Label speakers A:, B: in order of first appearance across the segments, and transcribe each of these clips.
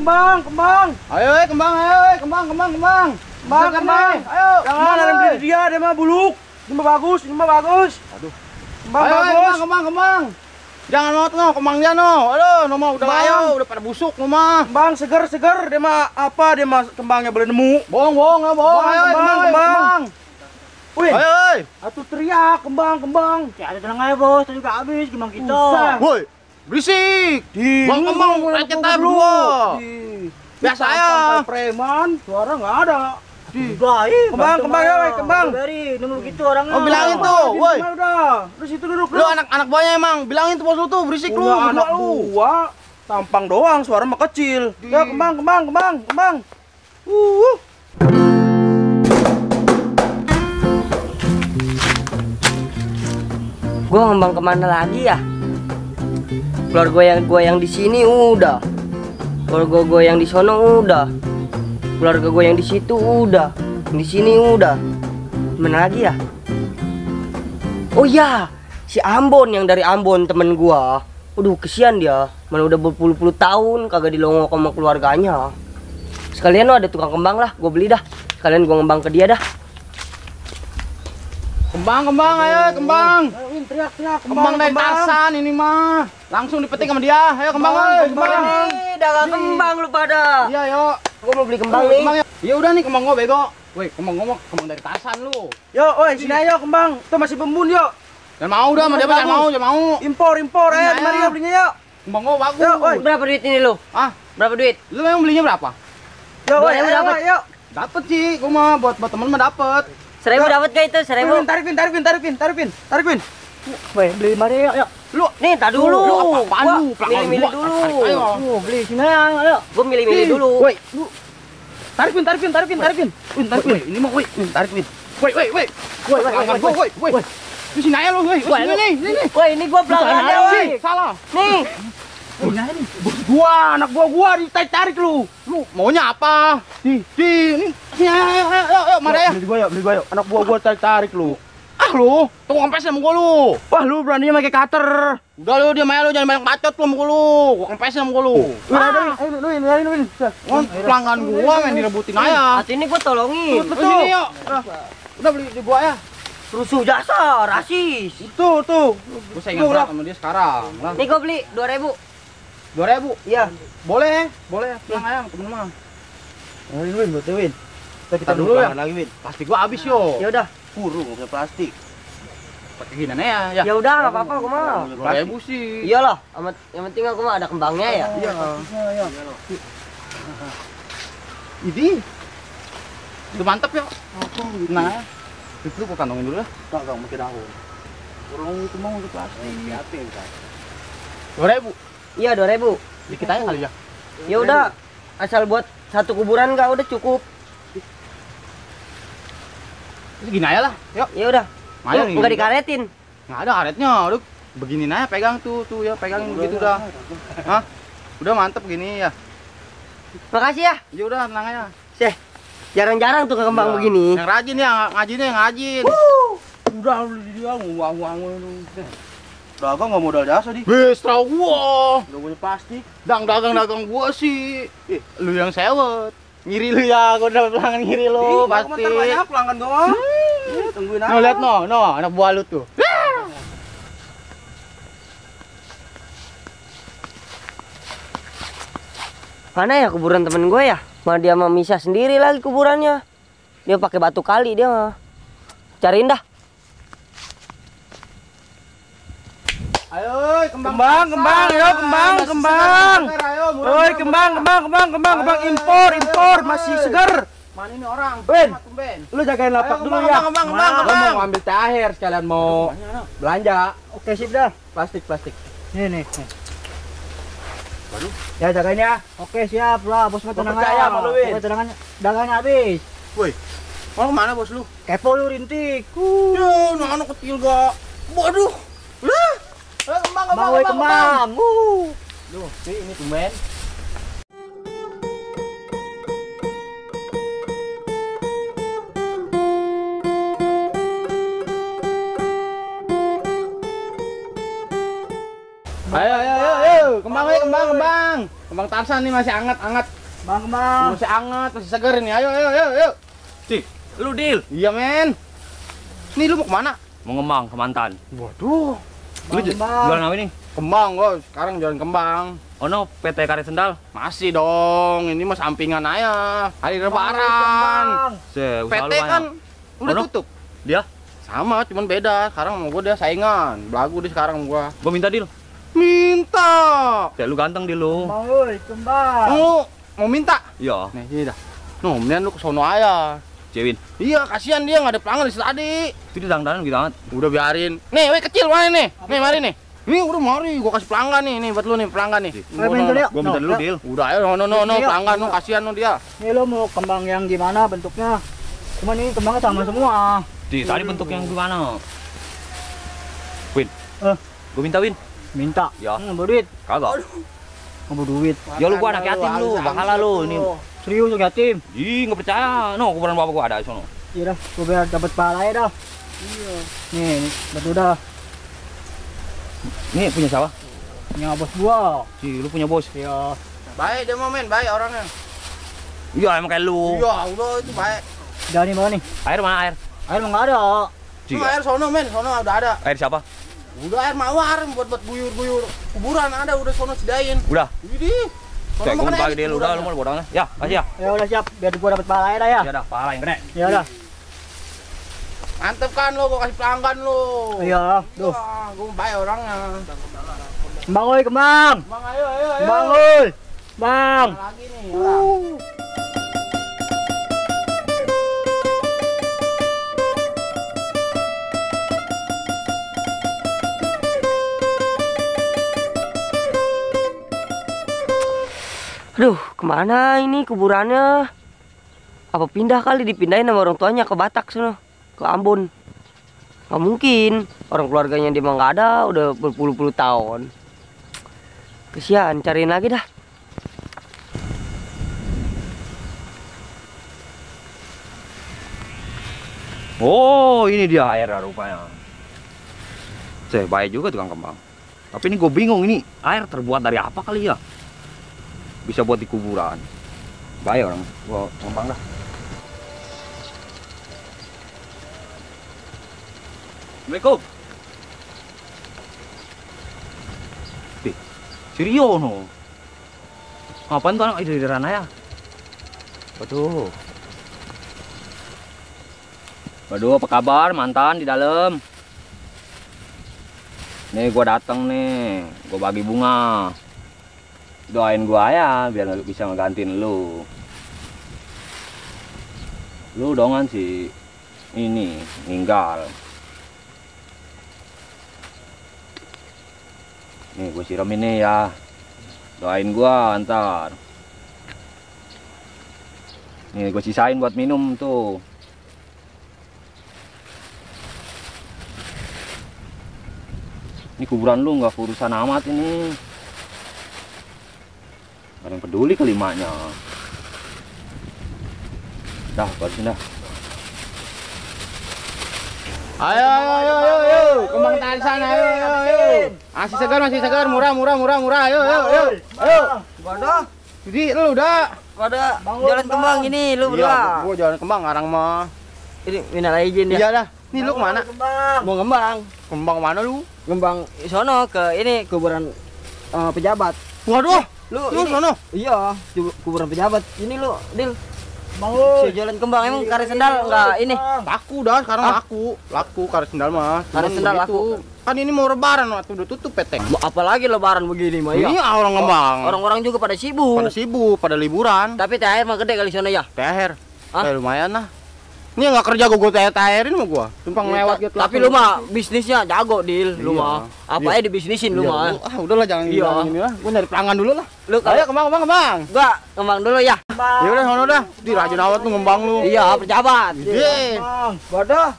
A: kembang.
B: Ayo, kembang, kembang. Ayo.
A: Jangan ada yang beli dia mah buluk. Ini mah bagus.
B: Aduh.
A: Kembang
B: Ayo,
A: bagus.
B: kembang. Jangan no, kembangnya no. Aduh, no mah udah ayo, udah pada busuk no mah.
A: Kembang seger. Dia mah kembangnya boleh nemu.
B: Bohong. Ayo, kembang.
A: Wih,
B: Ayo.
A: atuh teriak kembang.
C: Ya ada tenang aja bos, tadi juga habis kembang kita.
A: Usah.
B: Woi, berisik. Bang kembang rakyat aja berdua. Biasa ya.
A: Preman, suara nggak ada.
C: Udah,
A: Kembang ya, kembang.
C: Dari nomor gitu orangnya.
B: Oh, bilangin tuh, woi.
A: Udah. Terus itu duduk.
B: Lu anak buahnya emang, bilangin tuh bos lu tuh berisik lu.
A: Udah anak
B: berdua lu.
A: buah, tampang doang, suara mah kecil. Ya kembang.
D: Gua ngembang kemana lagi ya? Keluarga gue yang di sini udah, keluarga gue yang di sono udah, keluarga gue yang di situ udah, di sini udah. Mana lagi ya? Oh ya, si Ambon yang dari Ambon temen gua. Aduh kesian dia, mana udah berpuluh-puluh tahun kagak dilongok sama keluarganya. Sekalian lo ada tukang kembang lah, gue beli dah. Sekalian gua ngembang ke dia dah.
B: Kembang, ayo kembang.
A: Teriak.
B: Kembang dari Tarsan ini mah. Langsung dipetik sama dia. Ayo kembang, kembang.
D: Nih, dagang kembang lu pada.
B: Iya, yuk.
D: Gua mau beli kembang nih.
B: Kembang, ya udah nih kembang gua bego. Woi, kembang dari Tarsan lu.
A: Yo, oi, sini ayo kembang. Tuh masih bembun yo.
B: Jangan mau dah, sama dia jangan mau.
A: Impor,
B: Iya,
A: ayo mari
B: iya.
A: yo belinya yo.
B: Kembang gua bagus.
A: Yo, oi.
D: Berapa duit ini lu?
B: Ah,
D: Berapa duit?
B: lu emang belinya berapa?
A: Yo, oi,
D: Ayo,
A: ayo,
D: dapat.
A: yo.
B: Dapet sih, gua mah buat temen mah dapet.
D: 1000 dapat gak itu? 1000.
A: Tarifin.
C: Woi, beli mari yuk.
B: Lu
D: Nih, tak dulu.
B: Lu apa-apaan
D: Gua
B: lu? Pelanggan
D: milih-milih
B: gua.
D: dulu.
B: Ayo.
C: Beli sini ayo.
D: Gua milih-milih dulu.
B: Woi, lu tarifin. Woi, ini mah woi, tarifin. Woi. Pelanggan gua, woi. Lu sini aja lu, woi. Sini.
D: Woi, ini gua pelanggannya, woi.
B: Salah.
D: Nih.
B: Bos gua, anak gua ditarik lu. Lu maunya apa? Ini. Sini ayo, mari ya.
A: Beli gua yo. Anak buah gua tarik lu.
B: Ah lu, tukang kempes sama gua lu.
A: Wah, lu beraninya pakai cutter.
B: Udah lu diam aja lu, jangan banyak bacot lu sama gua lu. Gua kempes sama gua lu.
A: Lu.
B: Pelanggan gua main direbutin aja.
D: Hati ini gua tolongin.
B: Betul. Sini yuk. Udah beli di gua ya.
D: Rusuh jasa, rasis.
A: Tuh.
B: Gua saingan berat sama dia sekarang. Lah,
D: Nih gua beli 2000.
B: 2000.
D: Iya.
B: Boleh. Pulang aja temen mah.
A: Win, buat Win.
B: Kita dulu ya. Lagi, Win. Plastik gua habis yo.
D: Ya udah.
A: Kurung pakai plastik.
B: Pakai gini ya.
D: Ya udah, enggak apa-apa gua mah.
B: 2000 sih.
D: Iyalah, yang penting aku mah ada kembangnya ya.
B: Iya. Ini. Itu mantap ya. Nah, itu gua kantongin dulu ya.
A: Enggak pakai daun. Kurung itu mau untuk plastik. Hati kan.
B: 2000.
D: Iya, 2000.
B: Dikit aja kali ya.
D: Ya udah, asal buat satu kuburan enggak udah cukup.
B: Itu gini aja lah. Yuk.
D: Ya udah.
B: Ayo,
D: Enggak dikaretin.
B: Nggak ada karetnya. Udah begini aja pegang tuh ya, pegangin begitu dah. Hah? Udah mantep gini ya.
D: Makasih ya.
B: Ya udah tenang aja.
D: Seh. Jarang-jarang tuh kembang
B: Iya.
D: begini.
B: Yang rajin ya, ngajinnya yang ngajin.
A: Udah lu dia uang lu. Dagang enggak modal jasa di.
B: Wes, tau gua.
A: Udah punya plastik.
B: Dagang gua sih. Lu yang sewet. Ngiri lu ya, gua udah pelanggan ngiri lu pasti.
A: Banyak pelanggan gua. Tungguin aja.
B: No, lihat no, anak buah lu tuh.
D: Mana ya kuburan temen gue ya? Mah dia mah misah sendiri lagi kuburannya. Dia pakai batu kali dia mah. Cariin dah.
B: Ayo,
A: Kembang, yo kembang. Oi, kembang impor, masih segar.
B: Mana ini orang?
A: Win.
B: Tumben.
A: Lu jagain lapak
B: Ayo,
A: dulu
B: kembang,
A: ya.
B: kembang.
A: Gua mau ngambil terakhir sekalian mau belanja.
C: Oke, sip dah.
A: Plastik.
C: Nih.
B: Waduh.
C: Ya jagain ya. Oke, siap lah. Bos mah tenang
A: percaya
C: aja.
A: sama lu, Win.
C: Pokoknya tenang aja. Dagangnya habis.
B: Woi. Mau kemana bos lu?
C: Kepo lu rintik.
B: Ya, anak kecil gak. Waduh. Lah. Kembang.
C: Woi, kembang.
B: Duh, sih ini tumben. Ayo. kembang, woi, kembang, kembang. Kembang Tarsan nih masih anget.
C: Kembang.
B: Masih anget, masih seger ini. Ayo.
A: Cih, lu deal.
B: Iya, men. Nih lu mau kemana?
A: Mau ngembang ke mantan.
B: Waduh.
A: Lu jualan apa nih?
B: Kembang, kok. Sekarang jualan kembang.
A: Oh no, PT Karet Sendal.
B: Masih dong. Ini mah sampingan aja. Hari Lebaran.
A: Usaha
B: PT
A: lu
B: kan
A: banyak.
B: udah
A: Ono?
B: tutup.
A: Dia?
B: Sama, cuman beda. Sekarang sama gua dia saingan. Belagu dia sekarang sama gua.
A: Gua minta deal.
B: Minta.
A: Ya lu ganteng deal lu.
C: Kembang, woi, kembang.
B: Mau minta?
A: Iya.
B: Nih, sini dah. Nuh, mendingan lu ke sono aja.
A: Cewin.
B: Iya, kasihan dia nggak ada pelanggan dari tadi.
A: Itu di dandanan gitu banget.
B: Udah biarin. Nih, weh kecil mana nih? Nih, mari nih. Nih, udah mari. Gua kasih pelanggan nih. Nih buat lu nih, pelanggan nih.
C: Ayo, minta dia.
A: Gua minta dulu deal.
B: Udah, ayo, no,
C: Iya.
B: pelanggan, no, kasihan no dia.
C: Nih lo mau kembang yang gimana bentuknya? Cuman ini kembangnya sama semua.
A: Di tadi bentuk yang gimana? Win. Gua minta Win.
C: Minta.
A: Ya.
C: Mau duit.
A: Kagak.
C: Mau duit.
A: Ya lu gua anak yatim lu, bahala lu ini.
C: Serius lu yatim.
A: Ih, enggak percaya. No, kuburan bapak gua ada di sono.
C: Iya dah, gua biar dapat pahala ya dah.
B: Iya.
C: Nih, betul dah.
A: Ini punya siapa?
C: Yang bos gua.
A: Si lu punya bos.
C: Iya.
B: Baik dia mau main, baik orangnya.
A: Iya, emang kayak lu.
B: Iya, udah itu baik.
C: Udah nih bawa nih.
A: Air mana air?
C: Air emang nggak ada.
A: Si.
B: Air sono men, sono udah ada.
A: Air siapa?
B: Udah air mawar buat buyur-buyur. Kuburan ada udah sono sedain.
A: Udah.
B: Widih.
A: Kayak gua pagi dia lu udah lu mau bodoh. Ya, kasih ya.
C: Ya udah siap, biar gua dapat pahala ya dah ya.
A: Ya udah, pahala yang gede.
C: Ya udah.
B: Mantep kan lo, gua kasih pelanggan lo.
C: Iya, tuh.
B: Wah, gua baik orangnya.
C: Kembang oi, kembang.
B: Bang, ayo.
C: Kembang oi. Bang.
B: Lagi nih. Orang.
D: Aduh, kemana ini kuburannya? Apa pindah kali, dipindahin sama orang tuanya ke Batak sana, ke Ambon. Gak mungkin, orang keluarganya dia mah nggak ada, udah berpuluh-puluh tahun. Kesian, cariin lagi dah.
A: Oh, ini dia air rupanya. Baik juga tukang kembang. Tapi ini gue bingung, ini air terbuat dari apa kali ya? Bisa buat di kuburan. Baik orang, gua kembang dah. Assalamualaikum. Si Rio no. Apaan tuh anak dari Rana ya? Waduh. Waduh, apa kabar mantan di dalam? Nih gua dateng nih, gua bagi bunga. Doain gua ya biar bisa ngegantiin lu. Lu dongan sih ini ninggal. Nih gue siram ini ya. Doain gua ntar. Nih gue sisain buat minum tuh. Ini kuburan lu nggak urusan amat ini. Gak ada yang peduli kelimanya. Dah, balikin dah.
B: Ayo. Kembang Tarsan, ayo. Masih segar, murah. Ayo.
C: Waduh.
B: Jadi lu udah.
D: Ada
C: Bangun,
D: jalan
C: Bang.
D: kembang ini lu
B: Iya,
D: berdua.
B: gua jalan kembang ngarang mah.
D: Ini minal izin ya.
B: Iya dah. Nih lu kemana?
C: Kembang.
D: Mau kembang.
B: Kembang mana lu?
D: Kembang sono ke ini kuburan pejabat.
B: Waduh.
D: Lu
B: Lu
D: ini,
B: sono.
D: iya, kuburan pejabat. Ini lu, Dil.
C: Kembang oi.
D: Si jalan kembang emang karet sendal enggak ini.
B: Laku dah sekarang laku karet sendal mah.
D: Karet
B: Cuman
D: sendal
B: begitu. Kan ini mau lebaran waktu udah tutup PT.
D: Apalagi lebaran begini mah ya.
B: Ini orang kembang.
D: Orang-orang juga pada sibuk.
B: Pada liburan.
D: Tapi THR mah gede kali sana ya.
B: THR.
D: Hah?
B: Lumayan lah. Ini nggak kerja gua THR-in sama gua. Tumpang lewat gitu.
D: Tapi lu mah bisnisnya jago, Dil. Lu
B: Iya.
D: mah. Apa aja dibisnisin lu mah.
B: Udahlah jangan
D: Iya.
B: ini lah. Gua nyari pelanggan dulu lah.
D: Lu
B: Ayo kembang.
D: Enggak, kembang dulu ya.
B: Ya udah sono dah. Di rajin awat tuh ngembang lu.
D: Iya, pejabat.
B: Iya.
C: Kembang.
D: Waduh,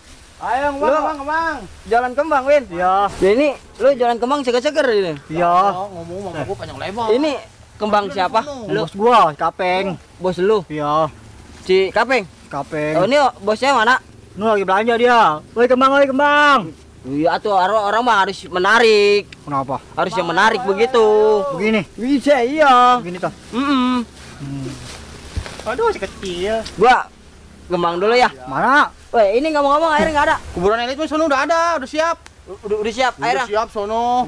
B: Ayo kembang.
D: jalan kembang, Win.
C: Iya.
D: Ya ini lu jalan kembang seger-seger ini.
C: Iya.
B: Ngomong sama gua panjang lebar.
D: Ini kembang siapa? Lu,
C: Bos gua, Kapeng.
D: bos lu.
C: Iya.
D: Si Kapeng.
C: Kapeng.
D: Oh, ini bosnya mana?
C: Nu lagi belanja dia. Woi kembang.
D: Iya tuh orang mah harus menarik.
C: Kenapa?
D: Harus yang menarik begitu.
C: Begini.
D: Bisa iya.
C: Begini toh.
B: Aduh, si kecil.
D: Gua gembang dulu ya.
C: Mana?
D: Weh, ini ngomong-ngomong air nggak ada.
B: Kuburan elit mah sono udah ada, udah siap.
D: Udah siap airnya.
B: Udah siap sono.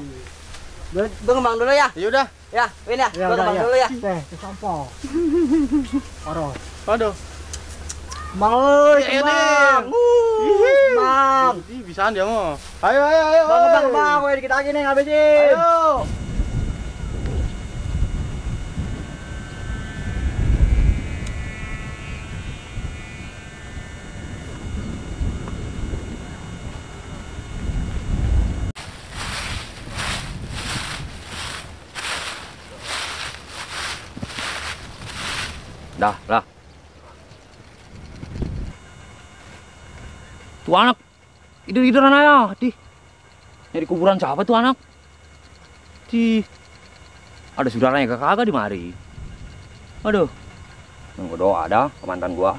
D: Gua ngembang dulu ya.
B: Ya udah.
D: Ya, Win ya.
C: Ya
D: Gua
C: udah
D: ngembang
C: ya.
D: dulu ya.
C: Sampah. Oro.
B: Aduh.
C: Bang euy,
B: Ya,
C: kembang. Bang.
B: Ih, bisaan dia mah. Ayo ayo ayo.
C: Bang, weh dikit lagi nih ngabisin.
B: Ayo.
A: Dah, lah. Tuh anak, tidur-tiduran aja, di. Nyari kuburan siapa tuh anak? Di. Ada saudaranya kagak di mari. Aduh. Nunggu doa ada ke mantan gua.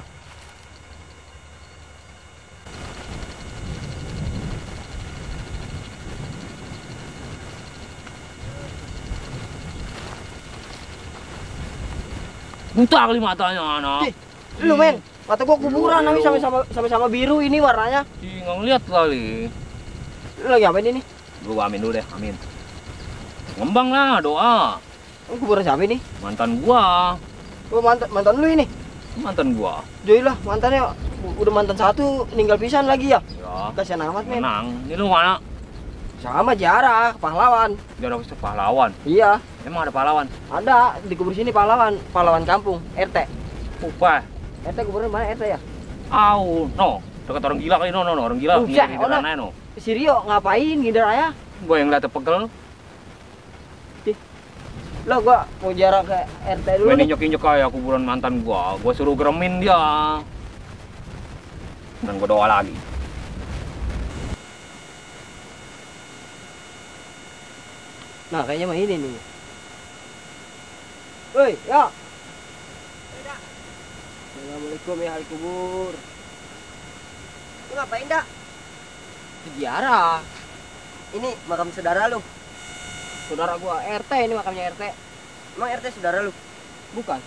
A: Buta kali matanya anak.
D: Lu men, mata gua kuburan nih sama biru ini warnanya.
A: Ih, nggak ngeliat kali.
D: Lu lagi apa ini?
A: Gua amin dulu deh, amin. Ngembang lah doa.
D: Ini kuburan siapa ini?
A: Mantan gua.
D: Oh, mantan lu ini.
A: Mantan gua.
D: Joy lah, mantannya udah mantan satu, ninggal pisan lagi ya.
A: Ya,
D: Kasihan amat men.
A: menang. Ini lu mana?
D: Sama Jara, pahlawan.
A: Dia ada pahlawan.
D: Iya,
A: Emang ada pahlawan?
D: ada di kubur sini pahlawan kampung, RT.
A: Upah.
D: RT kuburan mana RT ya?
A: Au, no. Dekat orang gila kali, no, orang gila.
D: Buset,
A: Ngiri
D: ona.
A: aja, no.
D: Si Rio ngapain ngider ayah?
A: Gua yang liat pegel.
D: Lo gua mau jarak ke RT dulu
A: Gua
D: nih.
A: injek-injek kayak kuburan mantan gua. Gua suruh geremin dia. Dan gua doa lagi.
D: Nah, kayaknya mah ini nih. Woi, ya. Assalamualaikum ya ahli kubur. Lu ngapain dak? Ziarah. Ini makam saudara lu. Saudara gua RT, ini makamnya RT. Emang RT saudara lu? Bukan.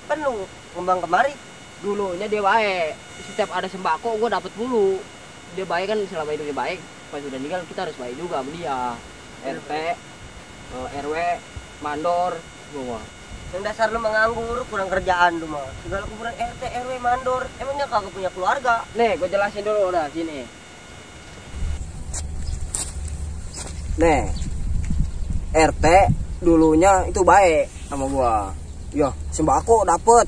D: Kan lu ngembang kemari. Dulunya dia baik. Setiap ada sembako gua dapet dulu. Dia baik kan, selama hidupnya baik. Pas udah meninggal kita harus baik juga sama dia. RT, RW, mandor, gua. Yang dasar lu menganggur, kurang kerjaan lu mah. Segala kuburan RT, RW, mandor, emangnya kagak punya keluarga? Nih, gua jelasin dulu udah sini. Nih, RT dulunya itu baik sama gua. Ya, sembako dapet,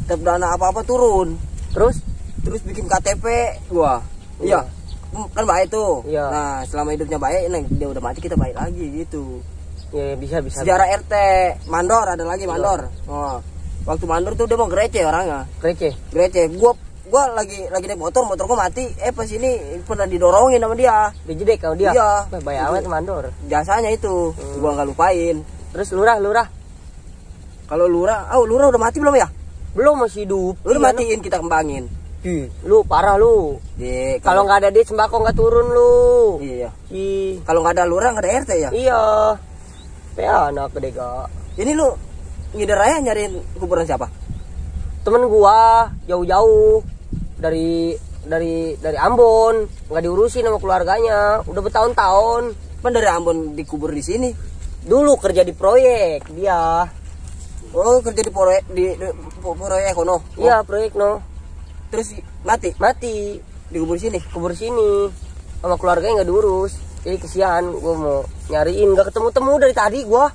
D: tiap dana apa-apa turun. Terus bikin KTP gua. Iya. Kan baik tuh. Iya. Nah, selama hidupnya baik, nah dia udah mati kita baik lagi gitu. Ya, bisa. Sejarah RT, mandor ada lagi mandor. Oh. Waktu mandor tuh dia mau gerece orangnya. Gerece. Gua lagi naik motor gua mati. Pas ini pernah didorongin sama dia. Dijedek kalau dia. Iya. Baik amat mandor. Jasanya itu. Gua nggak lupain. Terus lurah. Kalau lurah udah mati belum ya? Belum, masih hidup. Lu udah matiin, kita kembangin. Lu parah lu. Kalau nggak ada dia sembako nggak turun lu. Iya. Kalau nggak ada lurah nggak ada RT ya? Iya. Ya anak gede kak. Ini lu ngider aja nyariin kuburan siapa? Temen gua jauh-jauh dari Ambon, nggak diurusin sama keluarganya. Udah bertahun-tahun. Kan dari Ambon dikubur di sini. Dulu kerja di proyek dia. Oh, kerja di proyek proyek kono. Iya, proyek no. Terus mati dikubur sini sama keluarganya nggak diurus. Jadi kesian, gua mau nyariin nggak ketemu dari tadi gua.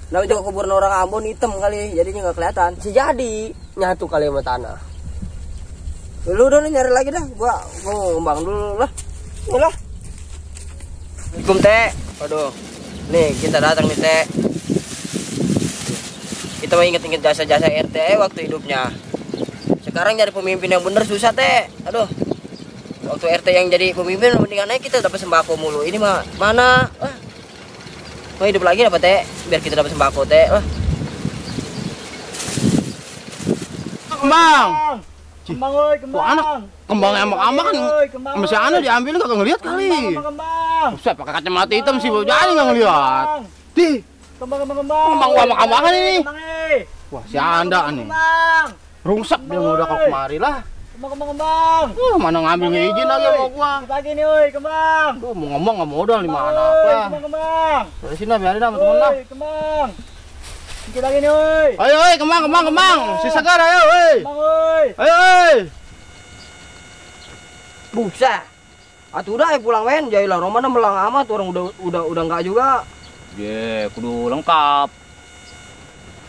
D: Namanya juga kuburan orang Ambon hitam kali, jadinya nggak kelihatan. Jadi nyatu kali sama tanah. Lu udah nyari lagi dah, gua mau ngembang dulu lah. Inilah. Assalamualaikum Teh. Aduh. Nih kita datang nih Teh. Kita mau inget-inget jasa-jasa RT waktu hidupnya. Sekarang nyari pemimpin yang bener susah Teh. Aduh. Waktu RT yang jadi pemimpin mendingan aja kita dapat sembako mulu. Ini mah mana? Mau hidup lagi dapat Teh, biar kita dapat sembako Teh.
B: Kembang.
C: Kembang woi,
B: Tuh anak.
C: kembang.
B: kembangnya sama kan
C: kembang.
B: masih anu diambil kagak ngeliat kali.
C: Kembang.
B: Buset, pakai kacamata hitam sih, jadi nggak ngeliat. Di,
C: Kembang.
B: kembang gua sama kambangan ini.
C: Kembang nih.
B: Wah, si Anda nih.
C: Kembang.
B: Rungsek dia udah kok kemari lah.
C: Kembang.
B: Mana ngambil izin lagi sama gua.
C: Lagi nih, woi, kembang.
B: Duh, mau ngomong nggak modal di mana
C: Woi,
B: apa.
C: Kembang.
B: Dari sini biarin sama temen lah.
C: Woi, kembang. Dikit lagi nih, woi.
B: Ayo, kembang. Si Segar, ayo, woi.
C: Kembang, woi.
B: Ayo, woi.
D: Buset. Atuh udah pulang men, jailah Romana melang amat orang udah enggak juga.
A: Ye, kudu lengkap.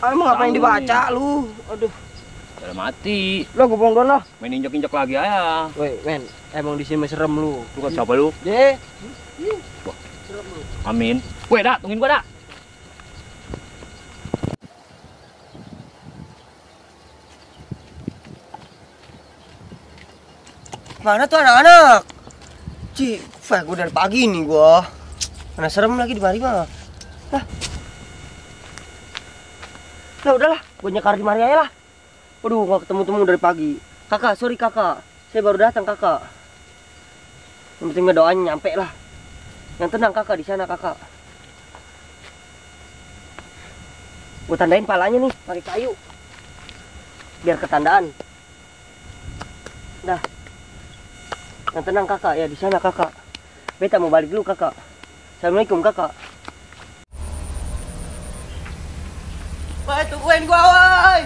D: Emang ngapain dibaca lu? Aduh.
A: Udah mati.
D: Lah gua pulang duluan lah.
A: Main injak-injak lagi aja.
D: Woi, men, emang di sini mah serem lu.
A: Lu kan siapa lu?
D: Ye.
A: Amin. Weh, dak, tungguin gua, dak.
D: Mana tuh anak-anak? Cih, gua dari pagi nih gua. Mana serem lagi di mari mah. Lah udahlah, gua nyekar di mari aja lah. Waduh, nggak ketemu-temu dari pagi. Kakak, sorry kakak. Saya baru datang kakak. Yang penting doanya nyampe lah. Yang tenang kakak di sana kakak. Gua tandain palanya nih pakai kayu. Biar ketandaan. Dah. Yang tenang kakak ya di sana kakak. Beta mau balik dulu kakak. Assalamualaikum kakak. Woi, tungguin gua woi.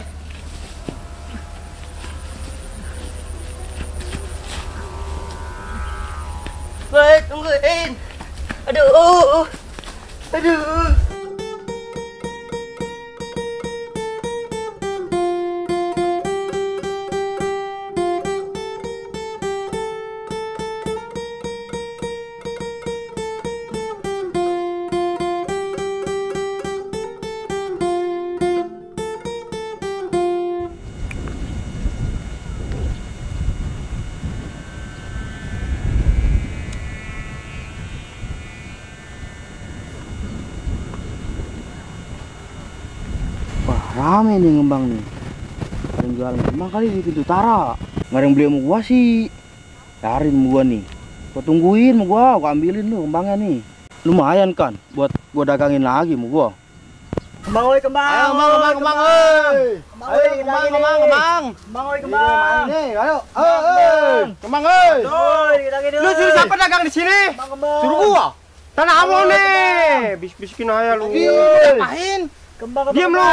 D: Woi, tungguin. Aduh.
B: Wah, rame nih ngembang nih. Ada yang jualan kembang kali di pintu utara. Nggak ada yang beli sama gua sih. Cariin sama gua nih. Gua tungguin sama gua ambilin lu kembangnya nih. Lumayan kan buat gua dagangin lagi sama gua.
C: Kembang, woi, kembang.
B: Ayo, kembang, woi. Ayo, kembang, kembang.
C: Kembang, woi, kembang.
B: Nih, ayo. Kembang, woi.
C: Woi, dikit lagi dulu.
B: Lu suruh siapa dagang di sini?
C: Kembang.
B: Suruh gua. Tanah kamu nih. Bis-bisikin aja lu. Ngapain?
C: Kembang.
B: Diam lu.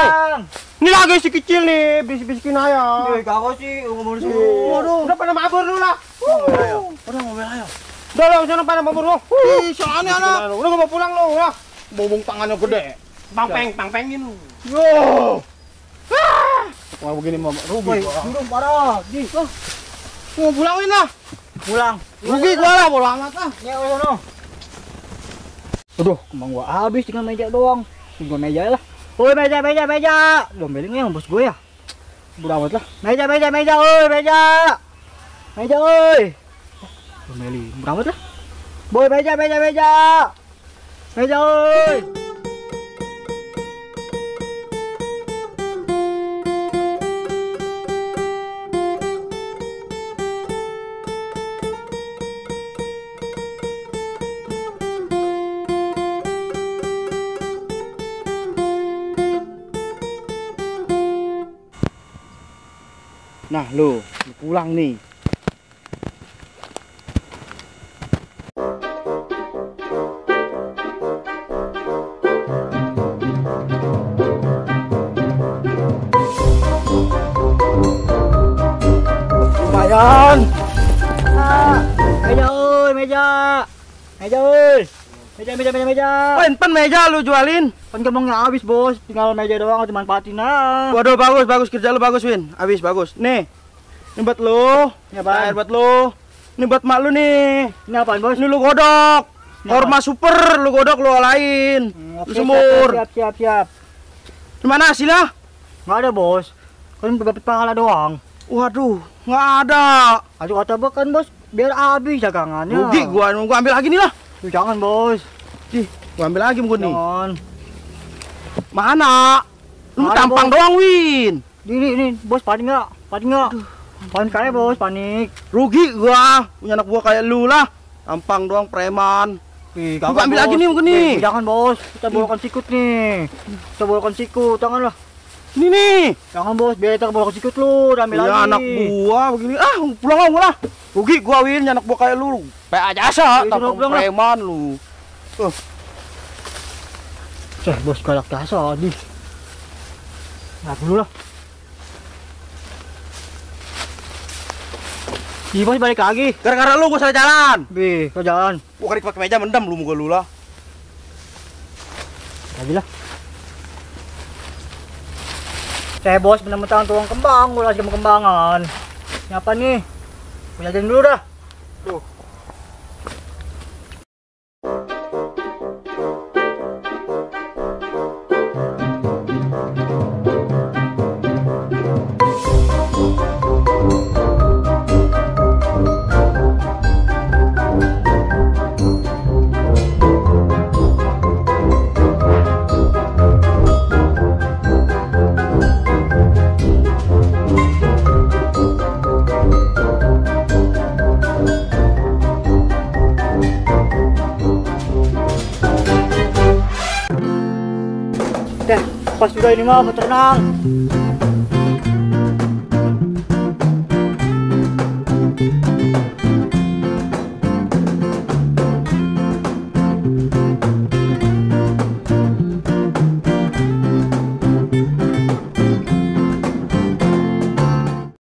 B: Ini lagi si kecil nih, bis-bisikin aja.
C: Kagak sih, ngomong sih.
B: Waduh, udah pada mabur lu lah. Udah ngomel ayo. Udah lo, sana pada mabur lu. Ih, soalnya anak. Udah gak mau pulang lu, udah. Bobong tangannya gede. Pangpengin. Yo. Wah, begini mau rugi gua.
C: Burung parah. Di.
B: Mau pulangin lah.
C: Pulang.
B: Rugi gua lah, bola amat lah.
C: Nih, woi sono. Aduh, kembang gua habis tinggal meja doang. Gua meja lah. Woi, meja. Dombelin yang bos gue ya. Bodo amat lah. Meja, woi, meja. Meja, woi. Dombelin, bodo amat lah. Boy, meja. Meja, woi.
B: Nah, lu pulang nih. Lumayan.
C: Meja, woi, meja. Meja, woi. Meja.
B: Pen meja lu jualin.
C: Kan kembangnya habis, bos. Tinggal meja doang, cuma manfaatin lah.
B: Waduh, bagus kerja lu bagus, Win. Habis bagus. Nih. Ini buat lu.
C: Ini apaan?
B: Air buat lu. Ini buat mak lu nih.
C: Ini apaan, bos?
B: Ini lu godok.
C: Ini
B: Orma super lu godok lu olain. Lu
C: Oke,
B: semur.
C: Siap.
B: Gimana hasilnya?
C: Nggak ada, bos. Kan dapat pahala doang.
B: Waduh, nggak ada.
C: Aduh, kata kan, bos. Biar habis dagangannya.
B: Rugi gua ambil lagi nih lah.
C: Duh, jangan, bos.
B: Gua ambil lagi gua nih.
C: Jangan.
B: Mana? Lu
C: Ada,
B: tampang
C: Bos.
B: doang, Win.
C: Ini, bos, padi nggak? Panik kali bos, panik.
B: Rugi gua punya anak buah kayak lu lah. Tampang doang preman.
C: Ih,
B: Gua ambil lagi nih mungkin nih.
C: Jangan bos, kita bolokkan sikut nih. Kita bolokkan sikut, jangan lah.
B: Ini nih.
C: Jangan bos, biar kita bolokkan sikut lu, udah ambil
B: Punya
C: lagi.
B: anak buah begini. Ah, pulang lah. Rugi gua Win, punya anak buah kayak lu. PA jasa,
C: Itu
B: tampang
C: pulang lah.
B: preman lu.
C: Bos galak jasa nih. Nah dulu lah. Ih bos balik lagi.
B: Gara-gara lu gua salah jalan.
C: Bi, kau jalan.
B: Gua kali pakai meja mendam lu muka lu lah.
C: Lagi lah. Saya bos mentang-mentang tuang kembang, gua lagi kembangan. Ini apa nih? Gua jajan dulu dah. Tuh. Pas sudah ini mah mau tenang.